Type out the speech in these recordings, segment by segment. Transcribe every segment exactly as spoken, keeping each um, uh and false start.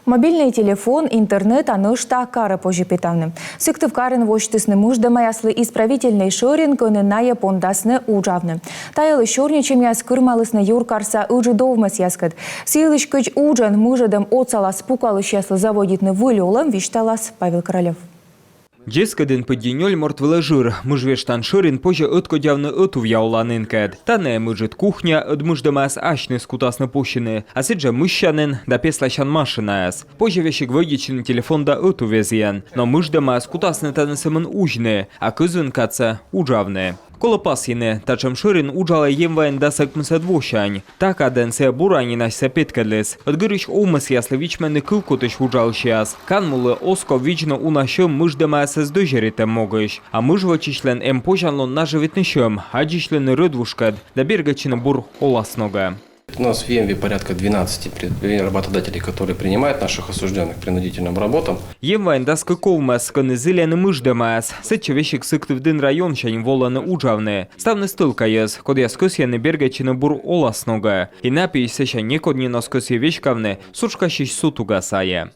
Мобильный телефон, интернет, а нӧшта карӧ позьӧ петавны. Сыктывкарын восьтісны мыждӧмаяслы исправительнӧй шӧрин, кӧні найӧ пондасны уджавны. Та йылысь сёрнитчӧмъяс кырымалісны юркарса ыджыд овмӧсъяскӧд. Сы йылысь, кыдз уджӧн мыжӧдӧм отсалас пукалысьяслы заводитны выль олӧм, висьталас Павел Королёв. Дзескыдін пыдди нёль морт вылӧ жыр. Мыж вештан шӧрин позьӧ ӧткодявны ӧтувъя оланінкӧд. Тані эм ыджыд кухня, ӧд мыждӧмаяс асьныс кутасны пусьыны, а сідзжӧ мыссянін да песласян машинаяс. Позьӧ весиг вӧдитчыны телефон да ӧтувезйӧн. Но мыждӧмаяс кутасны тані сӧмын узьны, а кызвын кадсӧ уджавны. Колӧ пасйыны, татшӧм шӧрин уджалӧ Емваын дас ӧкмысӧд восянь. Та кадӧн сійӧ бура нин асьсӧ петкӧдліс. Ӧд гырысь овмӧсъяслы вичмӧны кывкутысь уджалысьяс. Канмулы оз ков видзны уна сьӧм мыждӧмаясӧс дӧзьӧритӧм могысь. А мыж вӧчысьлӧн эм позянлун нажӧвитны сьӧм, аддзысьлыны рӧдвужкӧд да бергӧдчыны бур оласногӧ. У нас в Емве порядка двенадцати пред-, работодателей, которые принимают наших осуждённых к принудительным работам. Емваын дас кык овмӧс, кӧні зільӧны мыждӧмаяс. Сэтчӧ весиг Сыктывдін районсянь волӧны уджавны. Ставныс тӧлка йӧз, кодъяс кӧсйӧны бергӧдчыны бур оласногӧ. И на пиысь сэсся некод нин оз кӧсйы веськавны сутшкасьысь сутуга сайӧ.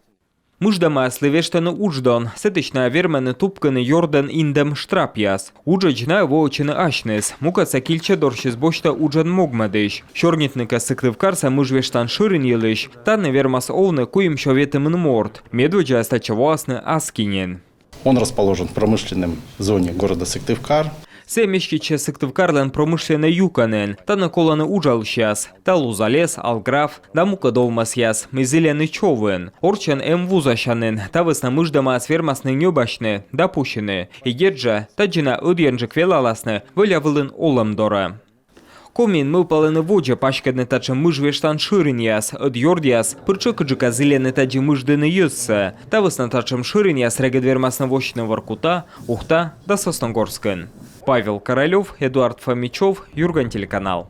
Мыждӧмаяслы вештӧны удждон, сэтысь найӧ вермӧны тупкыны ёрдӧн индӧм штрапъяс. Уджӧдз найӧ воӧдчӧны асьныс, мукӧдсӧ кильчӧ дорсьыс босьтӧ уджӧн могмӧдысь. Сёрнитны кӧ Сыктывкарса мыж вештан шӧрин йылысь, тані вермас овны куимсё ветымын морт. Медводдзаяс татчӧ воасны аски нин. Он расположен в промышленном зоне города Сыктывкар. Сійӧ меститчӧ Сыктывкарлӧн промышленнӧй юкӧнын. Тані колӧны уджалысьяс. Тал Узалес, Алграф да мукӧд овмӧсъяс, мый зільӧны човын. Орччӧн эм вузасянін, та вӧсна мыждӧмаяс вермасны ньӧбасьны да пусьыны. И дерт жӧ, тадзи найӧ ӧдйӧнджык велаласны вӧля вылын олӧм дорӧ. Комиын мӧвпалӧны водзӧ паськӧдны татшӧм мыж вештан шӧринъяс, ӧд ёрдъяс пыр тшӧкыдджыка зільӧны тадзи мыждыны йӧзсӧ. Та вӧсна татшӧм шӧринъяс регыд вермасны восьтыны Воркута, Ухта да Сосногорскын. Павел Королёв, Эдуард Фомичёв, «Юрган» телеканал.